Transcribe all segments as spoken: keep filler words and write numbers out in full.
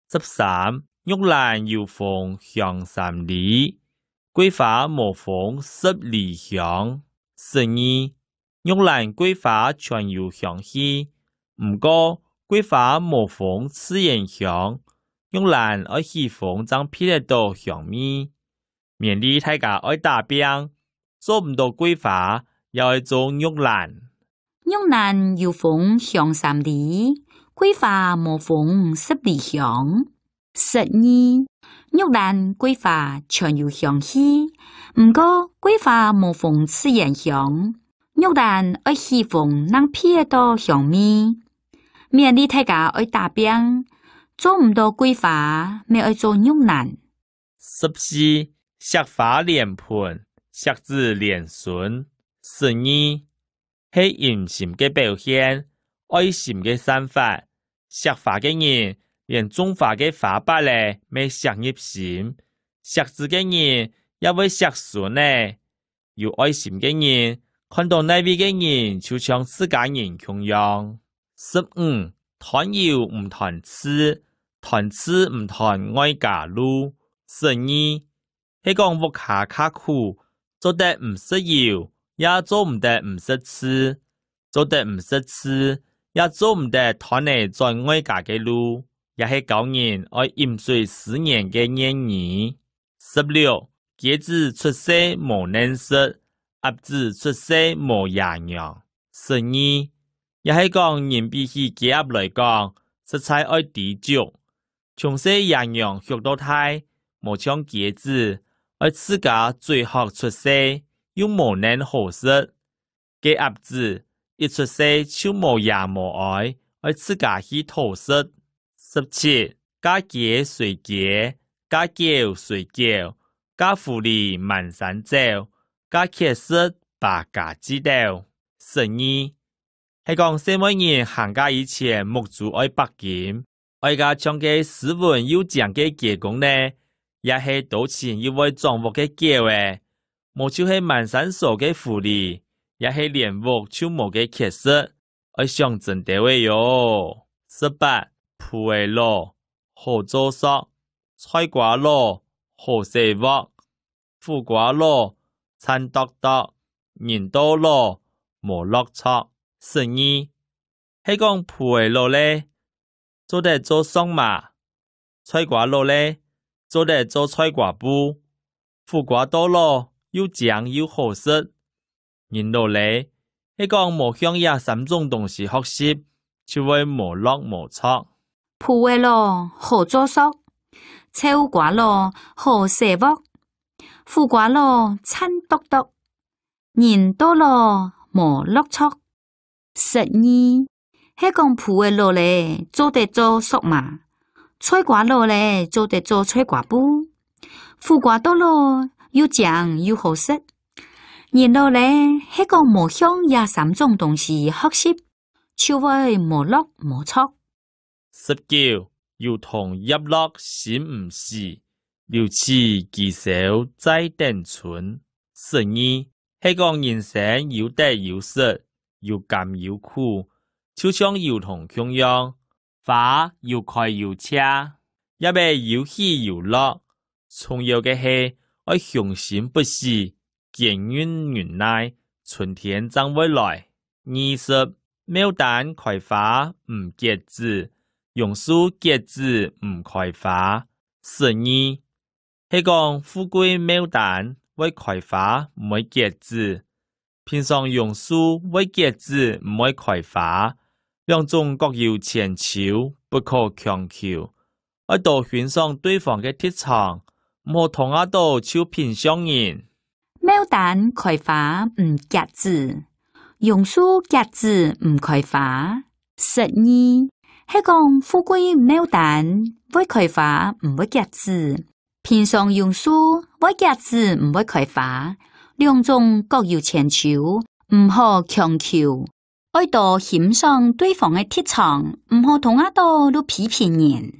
十三，玉蘭有風香三里，桂花無風十里香。十二，玉蘭桂花全有香氣，毋過桂花無風自然香，玉蘭愛起風正鼻得到香味。勉勵大家愛打拚，做毋到桂花，也愛做玉蘭。玉蘭有風香三里，桂花無風十里香。十二，玉蘭桂花全有香氣，毋過桂花無風自然香，玉蘭愛起風正鼻得到香味。勉勵大家愛打拚，做毋到桂花，乜愛做玉蘭。十四，惜花連盆，惜子連孫。十二，係殷勤个表現，愛心个散發。惜花个人，連種花个花跋仔乜惜入心；惜子个人，也會惜孫仔。有愛心个人，看到哪位个人，就像自家人共樣。十五，斷油毋斷刺，斷刺毋斷外家路。十二，係講屋下較苦，做得毋食油，也做毋得毋食刺；做得毋食刺，也做毋得斷仔轉外家个路，也係教人愛飲水思源个諺語。十六，雞子出世無奶食，鴨子出世無爺娘。十二，也係講人比起雞鴨來講，實在愛知足。從細爺娘畜到大，無像雞子，愛自家嘴渴出世，又無奶好食。雞鴨子一出世就無爺無哀，愛自家去討食。十七，嫁雞隨雞，嫁狗隨狗，嫁狐狸滿山走，嫁蠍食把家己兜。十二，係講細妹人行嫁以前，目珠愛擘金，愛嫁像該斯文又靚个雞公呢，也係多情又會掌屋个狗仔，無就係滿山趖个狐狸，也係連屋就無个蠍食，愛想真兜仔喲。十八，瓠仔老，好做索；菜瓜老，好洗鑊； 苦瓜老，燦剁剁；人到老，無落著。十二，係講瓠仔老咧，做得做索麻；菜瓜老咧，做得做菜瓜布；苦瓜到老，又靚又好食。 人老咧，係講無向這三種東西學習，就會無落無著。瓠仔老，好做索；臭瓜老，好洗鑊；苦瓜老，燦剁剁；人到老，無落著。十二， 係講瓠仔老咧，做得做索麻；菜瓜老咧，做得做菜瓜布；苦瓜到老，又靚又好食。人老咧，係講無向這三種東西學習，就會無落無著。十九，油桐葉落心毋死，留取枝梢再等春。十二， 係講人生有得有失，有甘有苦，就像油桐共樣，花有開有謝，葉仔有起有落。重要个係愛雄心不死，堅韌忍耐，春天正會來。二十，牡丹開花毋結子，榕樹結子毋開花。十二， 係講富貴牡丹會開花，毋會結子；平常榕樹會結子，毋會開花。兩種各有千秋，不可強求。愛多欣賞對方个特長，毋好通啊到就品相人。 牡丹開花毋結子，榕樹結子毋開花。十二，係講富貴牡丹會開花毋會結子，平常榕樹會結子毋會開花，兩種各有千秋，毋好強求。愛多欣賞對方个特長，毋好通啊到就批評人。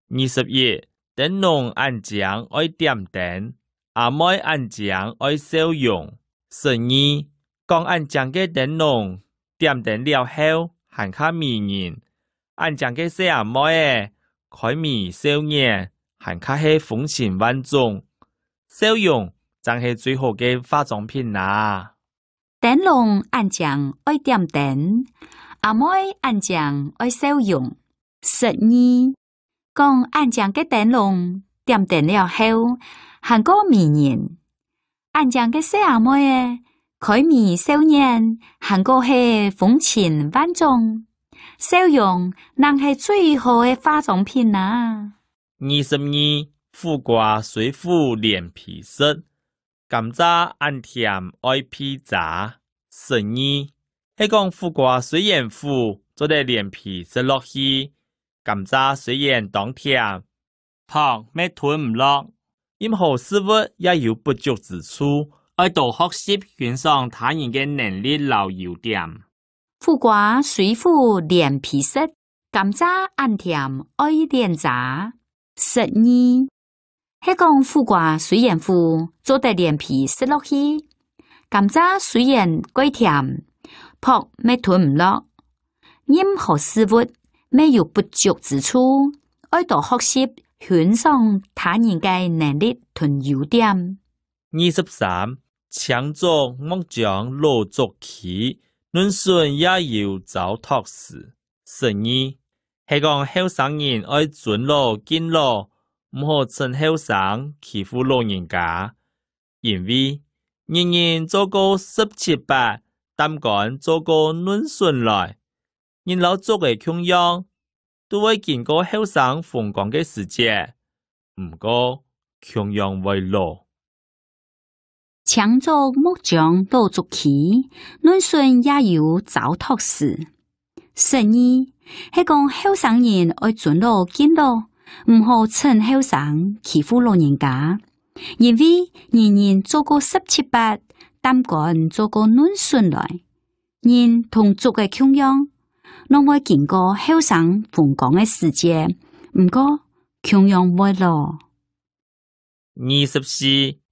二十一，燈籠恁靚愛點燈，阿妹恁靚愛笑容。十二，講恁靚个燈籠，點燈了後還較迷人。恁靚个細阿妹仔，開眉笑眼，還較係風情萬種。笑容正係最好个化妝品啊！燈籠恁靚愛點燈，阿妹恁靚愛笑容。十二，講恁靚个燈籠，點燈了後，還過迷人。恁靚个細阿妹仔，開眉笑眼，還過係風情萬種。笑容正係最好个化妝品啊！二十二，苦瓜水苦連皮食，甘蔗恁甜愛配渣。十二，係講苦瓜雖然苦，做得連皮食落去；甘蔗雖然當甜， 泡乜吞毋落。任何事物也有不足之處，愛多學習欣賞他人个能力摎優點。苦瓜雖苦連皮食，甘蔗恁甜愛連渣。十二，係講苦瓜雖然苦，做得連皮食落去；甘蔗雖然蓋甜，泡乜吞毋落。 任何事物乜有不足之處，愛多學習欣賞他人个能力同優點。二十三，青竹莫將老竹欺，嫩筍也有糟蹋時。十二，係講後生人愛尊老敬老，毋好趁後生欺負老人家。 因為人人做過十七八，擔竿做過嫩筍來。人摎竹仔共樣，都會經過後生風光个時節，毋過共樣會老。青竹莫將老竹欺，嫩筍也有糟蹋時。 十二，係講後生人愛尊老敬老，毋好趁後生欺負老人家。因為人人做過十七八，擔竿做過嫩筍來。人同竹仔共樣，攏會經過後生風光个時節，毋過共樣會老。 二十四，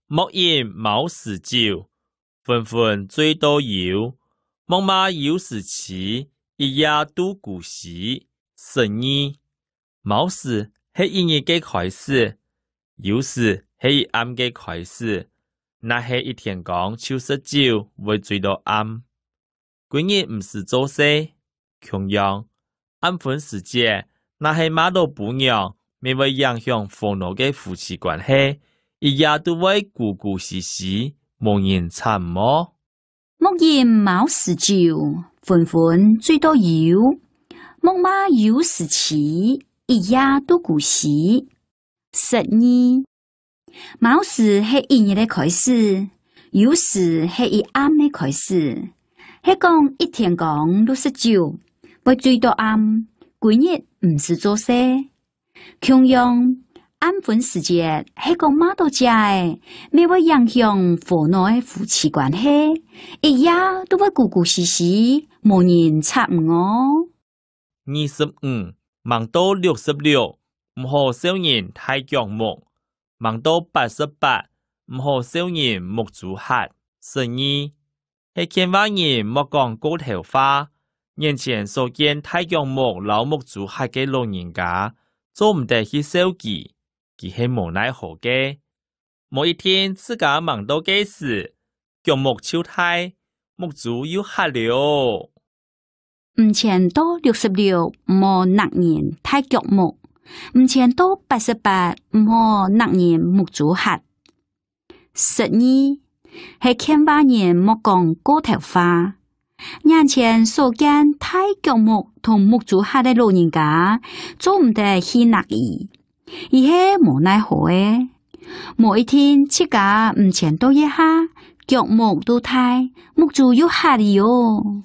莫飲卯時酒，昏昏醉倒休；莫罵酉時期，一夜度孤栖。十二，卯時係一日个開始，酉時係一暗个開始，若係一天光就食酒，會醉到暗。 歸日毋使做事，共樣，暗昏時節，若係罵著餔娘，乜會影響和惱个夫妻關係，一夜都會孤孤栖栖，無人插毋哦。莫飲卯時酒，昏昏醉倒休；莫罵酉時期，一夜度孤栖。十二， 卯時係一日个開始，酉時係一暗个開始。係講一天光就食酒，會醉到暗，歸日毋使做事。共樣，暗昏時節係講罵著姐仔，乜會影響和惱个夫妻關係，一夜都會孤孤栖栖，無人插毋哦。 二十五，吂到六十六，毋好笑人大腳目；吂到八十八，毋好笑人目珠瞎。十二，係勸話人莫講過頭話，眼前所見大腳目摎目珠瞎个老人家，做毋得去笑佢，佢係無奈何个。無一定自家吂到該時，腳目就大，目珠又瞎了。 毋曾到六十六，毋好搦人大腳目；毋曾到八十八，毋好搦人目珠瞎。十二，係勸話人莫講過頭話。眼前所見大腳目同目珠瞎个老人家，做毋得去搦佢，佢係無奈何个。無一定自家毋曾到這下，腳目都大，目珠又瞎了哦。